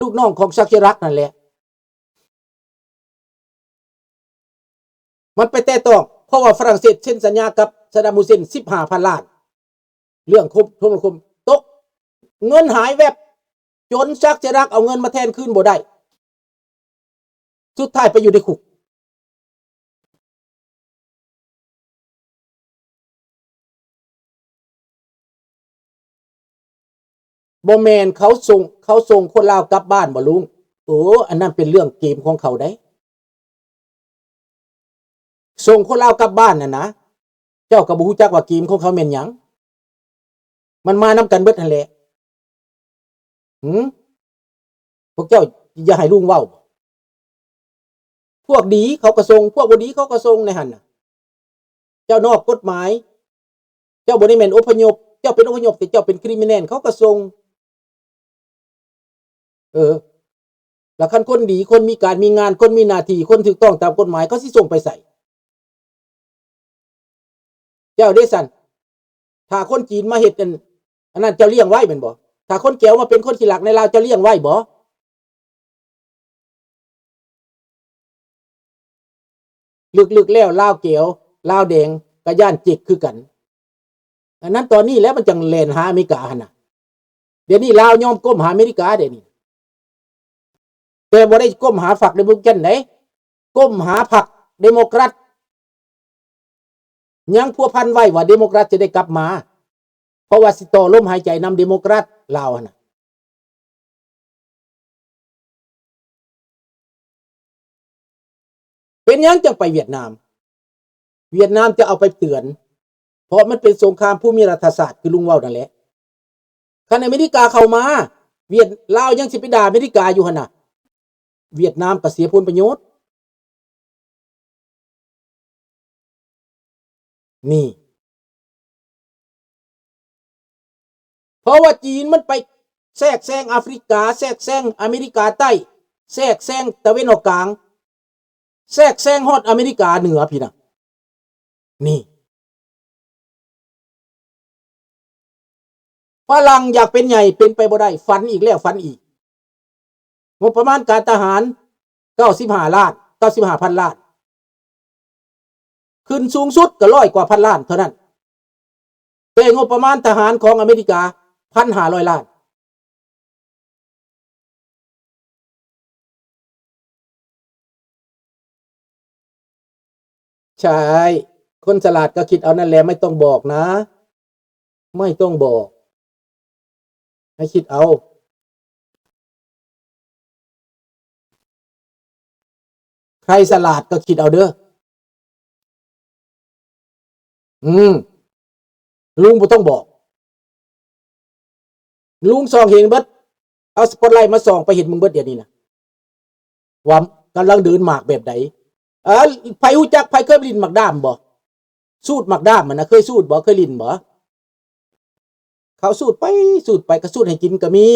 ລູກນ້ອງຂອງຊັກຊີຣັກນັ້ນແຫຼະ ມັນໄປແຕະຕ້ອງ ເພາະວ່າຝຣັ່ງເສດເຊັນສັນຍາກັບຊະດຳຮຸເຊນສິບຫ້າພັນລ້ານ ເລື່ອງຄົມ ໂທລະຄົມຕົກ ເງິນຫາຍແວັບ ຈົນຊັກຊີຣັກເອົາເງິນມາແທນຄືນບໍ່ໄດ້ ສຸດທ້າຍໄປຢູ່ໃນຄຸກ. ບໍ່ແມ່ນເຂົາສົ່ງ ເຂົາສົ່ງຄົນລາວກັບບ້ານບໍ່ລຸງ? ເອີ ອັນນັ້ນເປັນເລື່ອງເກມຂອງເຂົາໃດ໋. ສົ່ງຄົນລາວກັບບ້ານຫັ້ນນະ ເຈົ້າກໍບໍ່ຮູ້ຈັກວ່າເກມຂອງເຂົາແມ່ນຫຍັງ? ມັນມານຳກັນເບິດຫັ້ນແຫຼະ. ຫື? ພວກເຈົ້າຢາກໃຫ້ລຸງເວົ້າບໍ່? ພວກດີເຂົາກໍສົ່ງ ພວກບໍ່ດີເຂົາກໍສົ່ງໃນຫັ້ນນະ. ເຈົ້ານອກກົດໝາຍ ເຈົ້າບໍ່ໄດ້ແມ່ນອົບພະຍົບ ເຈົ້າເປັນອົບພະຍົບ ແຕ່ເຈົ້າເປັນຄຣິມິແນນ ເຂົາກໍສົ່ງ. ເອີ ແລ້ວຄັນຄົນດີ ຄົນມີການມີງານ ຄົນມີໜ້າທີ່ ຄົນຖືກຕ້ອງຕາມກົດໝາຍ ເຂົາຊິສົ່ງໄປໃສ? ເຈົ້າເດຊັ້ນ ຖ້າຄົນຈີນມາເຮັດອັນ ອັນນັ້ນ ເຈົ້າລ້ຽງໄວ້ແມ່ນບໍ່? ຖ້າຄົນແກວມາເປັນຄົນຂີ້ລັກໃນລາວ ເຈົ້າລ້ຽງໄວ້ບໍ່? ລຶກໆແລ້ວ ລາວແກວ ລາວແດງ ກໍຢ້ານເຈັກຄືກັນ. ອັນນັ້ນຕອນນີ້ແຫຼະ ມັນຈັ່ງແລ່ນຫາອາເມລິກາຫັ້ນນະ. ດຽວນີ້ລາວຍອມກົ້ມຫາອາເມລິກາເດນີ້ ແຕ່ບໍ່ໄດ້ກົ້ມຫາພັກເດໂມແຄຣດເດ້ ກົ້ມຫາພັກເດໂມແຄຣດ. ຍັງພົວພັນໄວ້ວ່າເດໂມແຄຣດຈະໄດ້ກັບມາ ເພາະວ່າຊິຕໍ່ລົມຫາຍໃຈນຳເດໂມແຄຣດລາວຫັ້ນນະ. ເປັນຫຍັງຈັ່ງໄປຫວຽດນາມ? ຫວຽດນາມຈະເອົາໄປເຕືອນ ເພາະມັນເປັນສົງຄາມພູມິລັດຖະສາດ ຄືລຸງເວົ້ານັ້ນແຫຼະ. ຄັນອາເມລິກາເຂົ້າມາ ຫວຽດ ລາວຍັງຊິໄປດ່າອາເມລິກາຢູ່ຫັ້ນນະ ຫວຽດນາມກໍເສຍຜົນປະໂຫຍດ. ນີ້ ເພາະວ່າຈີນມັນໄປແຊກແຊງອາຟຣິກາ ແຊກແຊງອາເມລິກາໃຕ້ ແຊກແຊງຕາເວັນອອກກາງ ແຊກແຊງຮອດອາເມລິກາເໜືອພີ້ນະ. ນີ້ ຝຣັ່ງຢາກເປັນໃຫຍ່ເປັນໄປບໍ່ໄດ້ ຝັນອີກແລ້ວຝັນອີກ. ງົບປະມານການທະຫານເກົ້າສິບຫ້າລ້ານ ເກົ້າສິບຫ້າພັນລ້ານ ຂຶ້ນສູງສຸດກໍຮ້ອຍກວ່າພັນລ້ານເທົ່ານັ້ນ ແຕ່ງົບປະມານທະຫານຂອງອາເມລິກາພັນຫ້າຮ້ອຍລ້ານ. ໃຊ່ ຄົນສະຫຼາດກໍຄິດເອົານັ້ນແຫຼະ ໄມ່ຕ້ອງບອກນະ ໄມ່ຕ້ອງບອກ ໃຫ້ຄິດເອົາ. ໃຜສະຫຼາດກໍຄິດເອົາເດີ້. ອືມ ລຸງບໍ່ຕ້ອງບອກ ລຸງສ່ອງເຫັນເບິດ ເອົາສະປອດໄລມາສ່ອງໄປເຫັນເບິ່ງເບິດດຽວນີ້ນະ ວ່າກຳລັງເດີນໝາກແບບໃດ. ເອີ ໃຜຮູ້ຈັກ ໃຜເຄີຍຫຼິ້ນໝາກດ້າມບໍ່? ສູດໝາກດ້າມຫັ້ນນະ ເຄີຍສູດບໍ່? ເຄີຍຫຼິ້ນບໍ່? ເຂົາສູດໄປສູດໄປ ກໍສູດໃຫ້ກິນກໍມີ.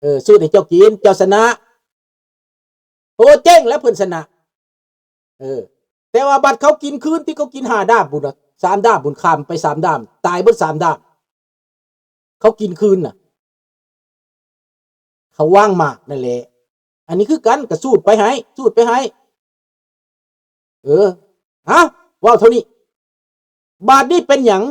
ເອີ ສູດໃຫ້ເຈົ້າກິນ ເຈົ້າຊະນະ. ໂອ້ ເຈັງແລ້ວເພິ່ນຊະນະ. ເອີ ແຕ່ວ່າບັດເຂົາກິນຄືນ ທີ່ເຂົາກິນຫ້າດ້າມພຸ້ນນະ ສາມດ້າມພຸ້ນ ຂ້າມໄປສາມດ້າມ ຕາຍເບິດສາມດ້າມ ເຂົາກິນຄືນນະ ເຂົາວາງໝາກນັ້ນແຫຼະ. ອັນນີ້ຄືກັນ ກໍສູດໄປໃຫ້ ສູດໄປໃຫ້. ເອີ ເອົ້າ ເວົ້າເທົ່ານີ້. ບາດນີ້ເປັນຫຍັງ?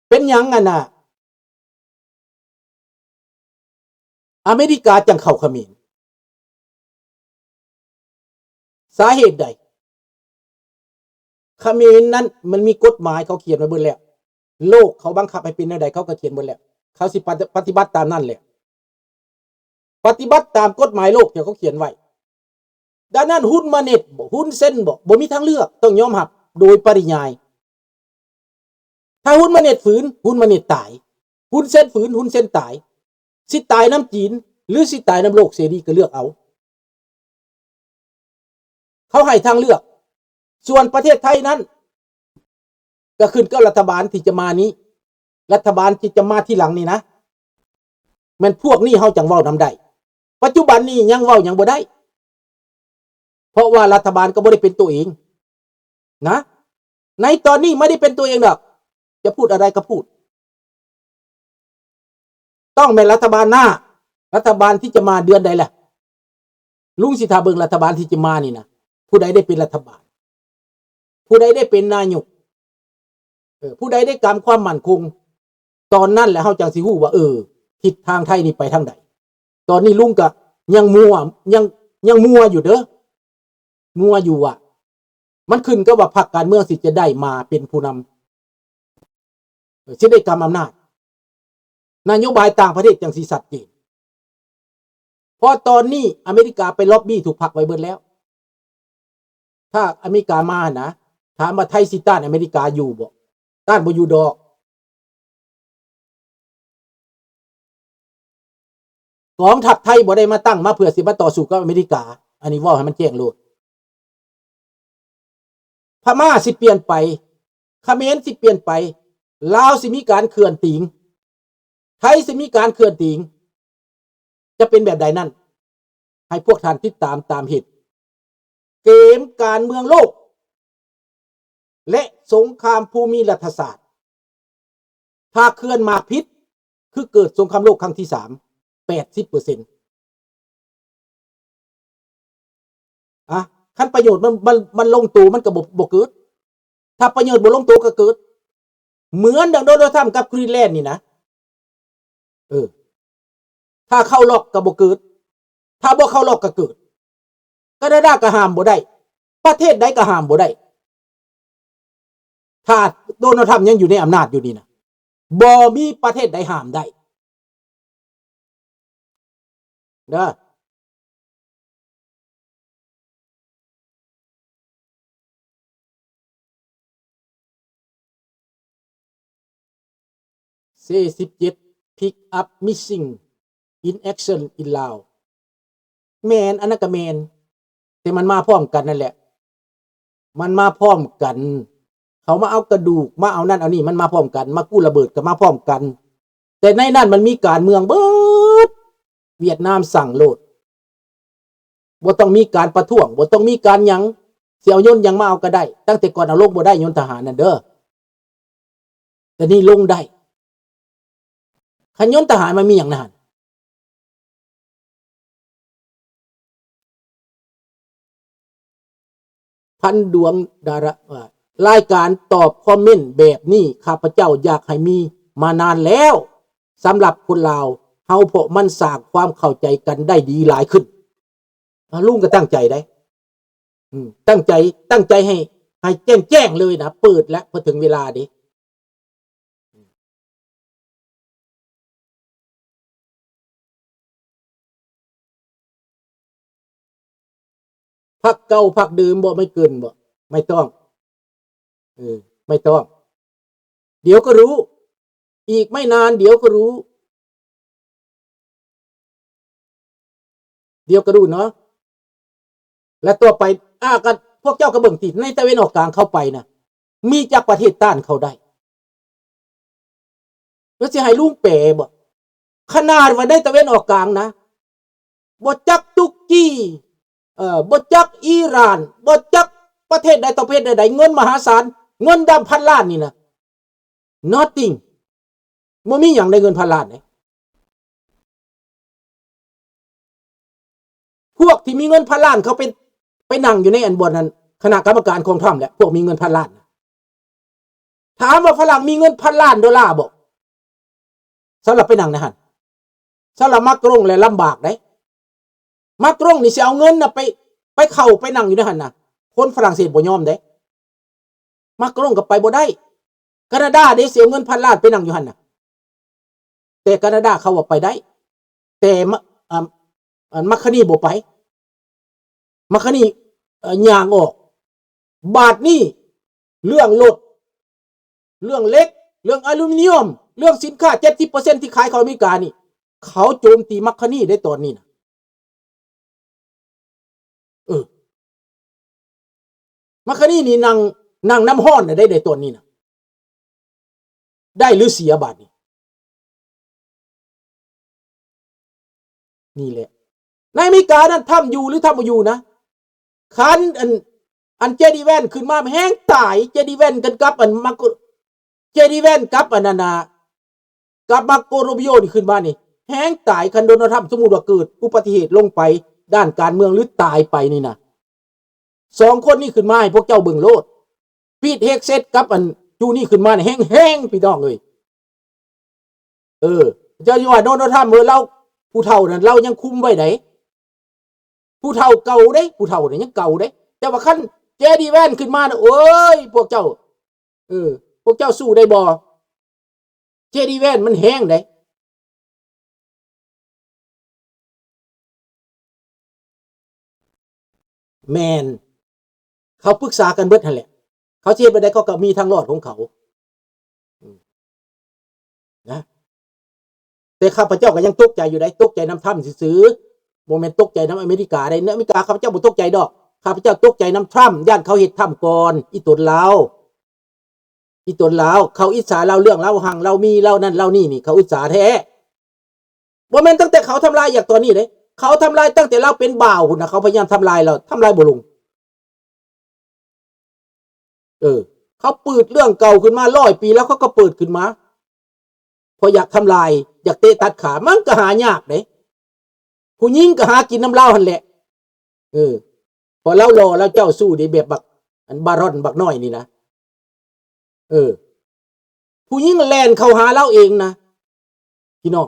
ເປັນຫຍັງອັນນ່າ ອາເມລິກາຈັ່ງເຂົ້າຂະເໝນ? ສາເຫດໃດ? ຂະເໝນນັ້ນມັນມີກົດໝາຍ ເຂົາຂຽນໄວ້ເບິດແລ້ວ. ໂລກເຂົາບັງຄັບໃຫ້ເປັນແນວໃດ ເຂົາກໍຂຽນເບິດແລ້ວ. ເຂົາຊິປະ ປະຕິບັດຕາມນັ້ນແຫຼະ. ປະຕິບັດຕາມກົດໝາຍໂລກທີ່ເຂົາຂຽນໄວ້. ດັ່ງນັ້ນ ຮຸນມາເນັດບໍ ຮຸນເຊັນບໍ ບໍ່ມີທາງເລືອກ ຕ້ອງຍອມຮັບໂດຍປະລິຍາຍ. ຖ້າຮຸນມາເນັດຝືນ ຮຸນມາເນັດຕາຍ, ຮຸນເຊັນຝືນ ຮຸນເຊັນຕາຍ. ຊິຕາຍນຳຈີນ ຫຼື ຊິຕາຍນຳໂລກເສລີ ກໍເລືອກເອົາ. ເຂົາໃຫ້ທາງເລືອກ. ສ່ວນປະເທດໄທນັ້ນ ກໍຂຶ້ນກັບລັດຖະບານທີ່ຈະມານີ້, ລັດຖະບານທີ່ຈະມາທີຫຼັງນີ້ນະ, ແມ່ນພວກນີ້ເຮົາຈັ່ງເວົ້ານຳໄດ້. ປັດຈຸບັນນີ້ຍັງເວົ້າຫຍັງບໍ່ໄດ້, ເພາະວ່າລັດຖະບານກໍບໍ່ໄດ້ເປັນໂຕເອງນະ. ໃນຕອນນີ້ບໍ່ໄດ້ເປັນຕົວເອງດອກ ຈະພູດອະໄລກໍພູດ. ຕ້ອງແມ່ນລັດຖະບານໜ້າ ລັດຖະບານທີ່ຈະມາເດືອນໃດລະ? ລຸງຊິຖ້າເບິ່ງລັດຖະບານທີ່ຈະມານີ້ນະ ຜູ້ໃດໄດ້ເປັນລັດຖະບານ? ຜູ້ໃດໄດ້ເປັນນາຍົກ? ເອີ ຜູ້ໃດໄດ້ກຳຄວາມໝັ້ນຄົງ? ຕອນນັ້ນແຫຼະເຮົາຈັ່ງຊິຮູ້ວ່າ ເອີ ທິດທາງໄທນີ້ໄປທາງໃດ. ຕອນນີ້ລຸງກະຍັງມົວ ຍັງ ຍັງມົວຢູ່ເດີ ມົວຢູ່ວ່າ ມັນຂຶ້ນກັບວ່າພັກການເມືອງຊິຈະໄດ້ມາເປັນຜູ້ນຳ ເອີ ຊິໄດ້ກຳອຳນາດ ນະໂຍບາຍຕ່າງປະເທດຈັ່ງຊິຊັດເຈນ. ເພາະຕອນນີ້ອາເມລິກາໄປລັອບບີ້ທຸກພັກໄວ້ເບິດແລ້ວ. ຖ້າອາເມລິກາມາຫັ້ນນະ ຖາມວ່າໄທຊິຕ້ານອາເມລິກາຢູ່ບໍ່? ຕ້ານບໍ່ຢູ່ດອກ. ກອງທັບໄທບໍ່ໄດ້ມາຕັ້ງມາເພື່ອຊິມາຕໍ່ສູ້ກັບອາເມລິກາ ອັນນີ້ເວົ້າໃຫ້ມັນແຈ້ງໂລດ. ພະມ້າຊິປ່ຽນໄປ, ຂະເໝນຊິປ່ຽນໄປ, ລາວຊິມີການເຄື່ອນຕີງ, ໄທຊິມີການເຄື່ອນຕີງ, ຈະເປັນແບບໃດນັ້ນ ໃຫ້ພວກທ່ານຕິດຕາມຕາມເຫດ ເກມການເມືອງໂລກ ແລະ ສົງຄາມພູມິລັດຖະສາດ. ຖ້າເຄື່ອນມາຜິດ ຄືເກີດສົງຄາມໂລກຄັ້ງທີສາມ ແປດສິບເປີເຊັນ. ອະ ຄັນປະໂຫຍດມັນ ມັນ ມັນລົງໂຕ ມັນກໍບໍ່ ບໍ່ເກີດ. ຖ້າປະໂຫຍດບໍ່ລົງໂຕກໍເກີດ. ເໝືອນດັ່ງໂດນັລທຳກັບກຣີນແລນນີ້ນະ. ເອີ ຖ້າເຂົ້າລັອກກໍບໍ່ເກີດ, ຖ້າບໍ່ເຂົ້າລັອກກໍເກີດ. ການາດາກໍຫ້າມບໍ່ໄດ້, ປະເທດໃດກໍຫ້າມບໍ່ໄດ້. ຖ້າໂດນັລທຳຍັງຢູ່ໃນອຳນາດຢູ່ນີ້ນະ, ບໍ່ມີປະເທດໃດຫ້າມໄດ້ເດີ. ສີ່ສິບເຈັດ Pick up missing in action in Lao. ແມ່ນ, ອັນນັ້ນກໍແມ່ນ, ແຕ່ມັນມາພ້ອມກັນນັ້ນແຫຼະ, ມັນມາພ້ອມກັນ. ເຂົາມາເອົາກະດູກ, ມາເອົານັ້ນເອົານີ້, ມັນມາພ້ອມກັນ, ມາກູ້ລະເບີດກໍມາພ້ອມກັນ. ແຕ່ໃນນັ້ນມັນມີການເມືອງເບີດ, ຫວຽດນາມສັ່ງໂລດ. ບໍ່ຕ້ອງມີການປະທ້ວງ, ບໍ່ຕ້ອງມີການຫຍັງ, ຊິເອົາຍົນຫຍັງມາເອົາກໍໄດ້. ຕັ້ງແຕ່ກ່ອນເອົາລົງບໍ່ໄດ້, ຍົນທະຫານນັ້ນເດີ, ແຕ່ນີ້ລົງໄດ້. ຄັນຍົນທະຫານມັນມີຫຍັງໃນຫັ້ນ? ພັນດວງດາລະ ວ່າ ລາຍການຕອບຄອມເມັນແບບນີ້ ຂ້າພະເຈົ້າຢາກໃຫ້ມີມານານແລ້ວ. ສຳລັບຄົນລາວເຮົາ, ເພາະມັນສ້າງຄວາມເຂົ້າໃຈກັນໄດ້ດີຫຼາຍຂຶ້ນ. ອາ ລຸງກໍຕັ້ງໃຈໄດ໋. ອືມ ຕັ້ງໃຈ, ຕັ້ງໃຈໃຫ້, ໃຫ້ແຈ້ງໆເລີຍນະ, ເປີດແລ້ວ, ພໍເຖິງເວລາເດ້. ພັກເກົ່າພັກເດີມບໍ່ ໄມ່ເກີນບໍ່? ໄມ່ຕ້ອງ. ເອີ ໄມ່ຕ້ອງ. ດຽວກໍຮູ້. ອີກໄມ່ນານ ດຽວກໍຮູ້. ດຽວກໍຮູ້ເນາະ. ແລະ ຕໍ່ໄປ ອາ ກໍພວກເຈົ້າກໍເບິ່ງຕິ ໃນຕາເວັນອອກກາງເຂົ້າໄປນະ ມີຈັກປະເທດຕ້ານເຂົາໄດ້? ແລ້ວຊິໃຫ້ລຸງແປບໍ່? ຂະໜາດວ່າໃນຕາເວັນອອກກາງນະ ບໍ່ຈັກຕຸກກີ, ເອີ ບໍ່ຈັກອີຣານ, ບໍ່ຈັກປະເທດໃດຕໍ່ປະເທດໃດ, ເງິນມະຫາສານ, ເງິນນັບພັນລ້ານນີ້ນະ nothing. ບໍ່ມີຫຍັງໄດ້ເງິນພັນລ້ານເດ້. ພວກທີ່ມີເງິນພັນລ້ານ ເຂົາໄປ ໄປນັ່ງຢູ່ໃນອັນບ່ອນນັ້ນ ຄະນະກຳມະການຂອງທຣຳແຫຼະ ພວກມີເງິນພັນລ້ານ. ຖາມວ່າຝຣັ່ງມີເງິນພັນລ້ານໂດລາບໍ່? ສຳລັບໄປນັ່ງໃນຫັ້ນ. ສຳລັບມາກຣົງແຫຼະລຳບາກເດ້. ມາກຣົງນີ້ຊິເອົາເງິນນະໄປ ໄປເຂົ້າໄປນັ່ງຢູ່ໃນຫັ້ນນະ. ຄົນຝຣັ່ງເສດບໍ່ຍອມເດ້. ມາກຣົງກໍໄປບໍ່ໄດ້. ການາດາເດ້ ຊິເອົາເງິນພັນລ້ານໄປນັ່ງຢູ່ຫັ້ນນະ. ແຕ່ການາດາເຂົາວ່າໄປໄດ້. ແຕ່ມະ ອາ ອັນມາຄານີບໍ່ໄປ. ມາຄານີ ເອີ ຍ່າງອອກ. ບາດນີ້ ເລື່ອງລົດ, ເລື່ອງເຫຼັກ, ເລື່ອງອາລູມີນຽມ, ເລື່ອງສິນຄ້າເຈັດສິບເປີເຊັນທີ່ຂາຍເຂົ້າອາເມລິການີ້ ເຂົາໂຈມຕີມາຄານີໄດ້ຕອນນີ້ນະ. ເອີ ມາຄານີນີ້ນັ່ງ ນັ່ງນ້ຳຮ້ອນນະໄດ້ ໄດ້ຕອນນີ້ນະ. ໄດ້ຫຼືເສຍບາດນີ້? ນີ້ແຫຼະ ໃນອາເມລິການັ້ນ ທຳຢູ່ຫຼືທຳບໍ່ຢູ່ນະ. ຄັນອັນ ອັນເຈດີແວນຂຶ້ນມາແຮງຕາຍ ເຈດີແວນກັນກັບອັນມາໂກ ເຈດີແວນກັບອັນນັ້ນນະ ກັບມາໂກໂຣບິໂອນີ້ຂຶ້ນມານີ້ແຮງຕາຍ. ຄັນໂດນັລທຳສົມມຸດວ່າເກີດອຸບັດຕິເຫດລົງໄປດ້ານການເມືອງ ຫຼື ຕາຍໄປນີ້ນະ ສອງຄົນນີ້ຂຶ້ນມາໃຫ້ພວກເຈົ້າເບິ່ງໂລດ. ປີດເຮັກເຊັດກັບອັນຈູນີ້ຂຶ້ນມານີ້ແຮງໆ ພີ່ນ້ອງເອີຍ. ເອີ ເຈົ້າຊິວ່າໂດນັລທຳ ເອີ ລາວ ຜູ້ເຖົ້ານັ້ນລາວຍັງຄຸມໄວ້ໃດ໋ ຜູ້ເຖົ້າເກົ່າເດ້ ຜູ້ເຖົ້ານີ້ຍັງເກົ່າເດ້. ແຕ່ວ່າຄັນເຈດີແວນຂຶ້ນມານະ ໂອ້ຍ ພວກເຈົ້າ ເອີ ພວກເຈົ້າສູ້ໄດ້ບໍ່? ເຈດີແວນມັນແຮງເດ້. ແມ່ນ ເຂົາປຶກສາກັນເບິດຫັ້ນແຫຼະ ເຂົາຊິເຮັດແບບໃດເຂົາກໍມີທາງລອດຂອງເຂົາ ອືມ ນະ. ແຕ່ຂ້າພະເຈົ້າກໍຍັງຕົກໃຈຢູ່ໃດ໋ ຕົກໃຈນຳທຳຊື່ໆ ບໍ່ແມ່ນຕົກໃຈນຳອາເມລິກາໃດ໋. ອາເມລິກາຂ້າພະເຈົ້າບໍ່ຕົກໃຈດອກ ຂ້າພະເຈົ້າຕົກໃຈນຳທຳ ຢ້ານເຂົາເຮັດທຳກ່ອນ ອີ່ຕົນລາວ ອີ່ຕົນລາວ ເຂົາອິດສາລາວ ເລື່ອງລາວຮັ່ງລາວມີ ລາວນັ້ນລາວນີ້ນີ້ ເຂົາອິດສາແທ້. ບໍ່ແມ່ນຕັ້ງແຕ່ເຂົາທຳລາຍຢາກຕອນນີ້ເດ້ ເຂົາທຳລາຍຕັ້ງແຕ່ລາວເປັນບ່າວພຸ້ນນະ ເຂົາພະຍາຍາມທຳລາຍລາວ ທຳລາຍບໍ່ລົງ. ເອີ ເຂົາເປີດເລື່ອງເກົ່າຂຶ້ນມາ ຮ້ອຍປີແລ້ວເຂົາກໍເປີດຂຶ້ນມາ ເພາະຢາກທຳລາຍ ຢາກເຕະຕັດຂາ ມັນກໍຫາຍາກເດ້. ຜູ້ຍິງກໍຫາກິນນຳລາວຫັ້ນແຫຼະ ເອີ ເພາະລາວຫຼໍ່ ລາວເຈົ້າຊູ້ເດ້ ແບບບັກ ອັນບາຣອນບັກນ້ອຍນີ້ນະ ເອີ ຜູ້ຍິງແລ່ນເຂົ້າຫາລາວເອງນະ ພີ່ນ້ອງ.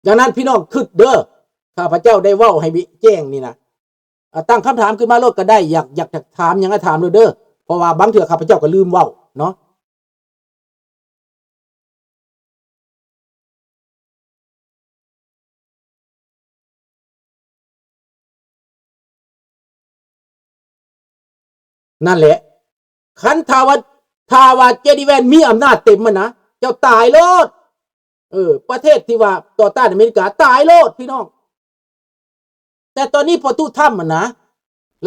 ດັ່ງນັ້ນ ພີ່ນ້ອງຄິດເດີ ຂ້າພະເຈົ້າໄດ້ເວົ້າໃຫ້ແຈ້ງນີ້ນະ ອາ ຕັ້ງຄຳຖາມຂຶ້ນມາໂລດກໍໄດ້ ຢາກ ຢາກ ຢາກຖາມຫຍັງກໍຖາມໂລດເດີ ເພາະວ່າບາງເທື່ອຂ້າພະເຈົ້າກໍລືມເວົ້າເນາະ. ນັ້ນແຫຼະ ຄັນຖ້າວ່າ ຖ້າວ່າເຈດີແວນມີອຳນາດເຕັມຫັ້ນນະ ເຈົ້າຕາຍໂລດ ເອີ ປະເທດທີ່ວ່າຕໍ່ຕ້ານອາເມລິກາຕາຍໂລດ ພີ່ນ້ອງ. ແຕ່ຕອນນີ້ພໍ່ຕູ້ທຳຫັ້ນນະ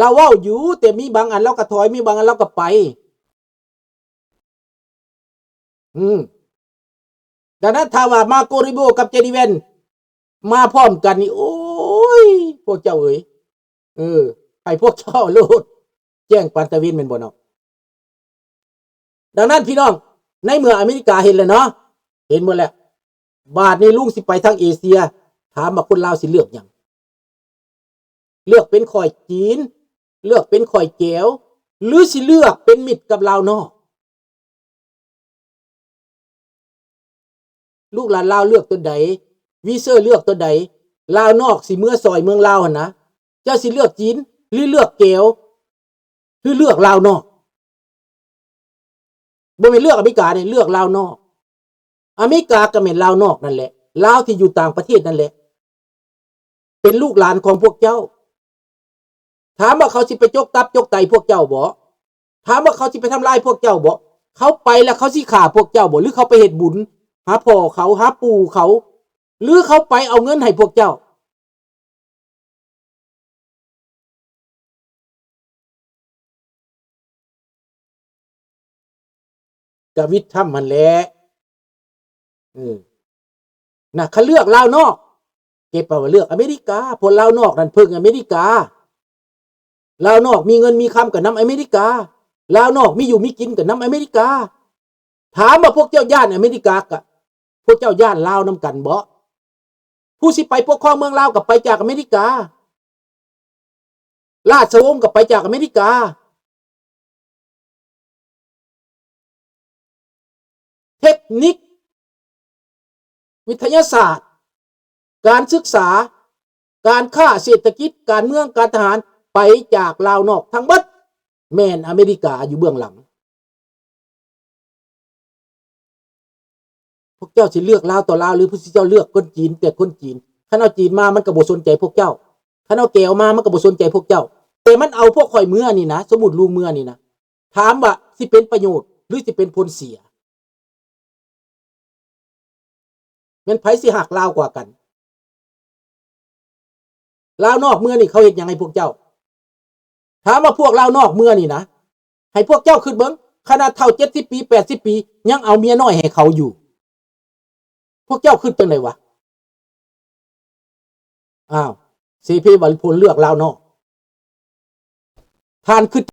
ລາວເວົ້າຢູ່ ແຕ່ມີບາງອັນລາວກໍຖອຍ ມີບາງອັນລາວກໍໄປ ອືມ ດັ່ງນັ້ນ ຖ້າວ່າມາໂກລິໂບກັບເຈດີແວນມາພ້ອມກັນນີ້ ໂອ້ຍ ພວກເຈົ້າເອີຍ ເອີ ໃຫ້ພວກເຈົ້າໂລດ ແຈ້ງປານຕາເວັນແມ່ນບໍ່ເນາະ? ດັ່ງນັ້ນ ພີ່ນ້ອງ ໃນເມື່ອອາເມລິກາເຫັນແລ້ວເນາະ ເຫັນໝົດແລ້ວ ບາດນີ້ລຸງຊິໄປທາງເອເຊຍ ຖາມວ່າຄົນລາວຊິເລືອກຫຍັງ? ເລືອກເປັນຂ້ອຍຈີນ ເລືອກເປັນຂ້ອຍແກວ ຫຼື ຊິເລືອກເປັນມິດກັບລາວນອກ? ລູກຫຼານລາວເລືອກຕົວໃດ? ວີເຊີເລືອກຕົວໃດ? ລາວນອກຊິເມືອຊ່ອຍເມືອງລາວຫັ້ນນະ ເຈົ້າຊິເລືອກຈີນ ຫຼື ເລືອກແກວ ຫຼື ເລືອກລາວນອກ? ບໍ່ແມ່ນເລືອກອາເມລິກາເດ້ ເລືອກລາວນອກ. ອາເມລິກາກໍແມ່ນລາວນອກນັ້ນແຫຼະ ລາວທີ່ຢູ່ຕ່າງປະເທດນັ້ນແຫຼະ ເປັນລູກຫຼານຂອງພວກເຈົ້າ. ຖາມວ່າເຂົາຊິໄປຈົກຕັບຈົກໄຕພວກເຈົ້າບໍ? ຖາມວ່າເຂົາຊິໄປທຳລາຍພວກເຈົ້າບໍ? ເຂົາໄປແລ້ວເຂົາຊິຂ້າພວກເຈົ້າບໍ? ຫຼື ເຂົາໄປເຮັດບຸນຫາພໍ່ເຂົາ ຫາປູ່ເຂົາ? ຫຼື ເຂົາໄປເອົາເງິນໃຫ້ພວກເຈົ້າ? ກະວິດທຳຫັ້ນແຫຼະ ເອີ ນະ ຄັນເລືອກລາວນອກ ເກັບໄປວ່າເລືອກອາເມລິກາ ເພາະລາວນອກນັ້ນເພິ່ງອາເມລິກາ ລາວນອກມີເງິນມີຄຳກໍນຳອາເມລິກາ ລາວນອກມີຢູ່ມີກິນກໍນຳອາເມລິກາ. ຖາມວ່າພວກເຈົ້າຢ້ານອາເມລິກາ ກະພວກເຈົ້າຢ້ານລາວນຳກັນບໍ? ຜູ້ຊິໄປປົກຄອງເມືອງລາວກໍໄປຈາກອາເມລິກາ ລາຊະວົງກໍໄປຈາກອາເມລິກາ. ເທັກນິກ ວິທະຍາສາດ ການສຶກສາ ການຄ້າ ເສດຖະກິດ ການເມືອງ ການທະຫານ ໄປຈາກລາວນອກທັງເບິດ ແມ່ນອາເມລິກາຢູ່ເບື້ອງຫຼັງ. ພວກເຈົ້າຊິເລືອກລາວຕໍ່ລາວ ຫຼື ພວກເຈົ້າເລືອກຄົນຈີນແຕ່ຄົນຈີນ? ຄັນເອົາຈີນມາ ມັນກໍບໍ່ສົນໃຈພວກເຈົ້າ ຄັນເອົາແກວມາ ມັນກໍບໍ່ສົນໃຈພວກເຈົ້າ ແຕ່ມັນເອົາພວກຂ້ອຍເມືອນີ້ນະ ສົມມຸດລຸງເມືອນີ້ນະ ຖາມວ່າຊິເປັນປະໂຫຍດ ຫຼື ຊິເປັນຜົນເສຍ? ແມ່ນໃຜຊິຮັກລາວກວ່າກັນ? ລາວນອກເມືອນີ້ເຂົາເຮັດຫຍັງໃຫ້ພວກເຈົ້າ? ຖາມວ່າພວກລາວນອກເມືອນີ້ນະ ໃຫ້ພວກເຈົ້າຄິດເບິ່ງ ຂະໜາດເຖົ້າເຈັດສິບປີ ແປດສິບປີ ຍັງເອົາເມຍນ້ອຍໃຫ້ເຂົາຢູ່ ພວກເຈົ້າຄິດຈັ່ງໃດວະ? ອ້າວ ເສລີ ວະລິພົນ ເລືອກລາວນອກ. ທ່ານຄິດ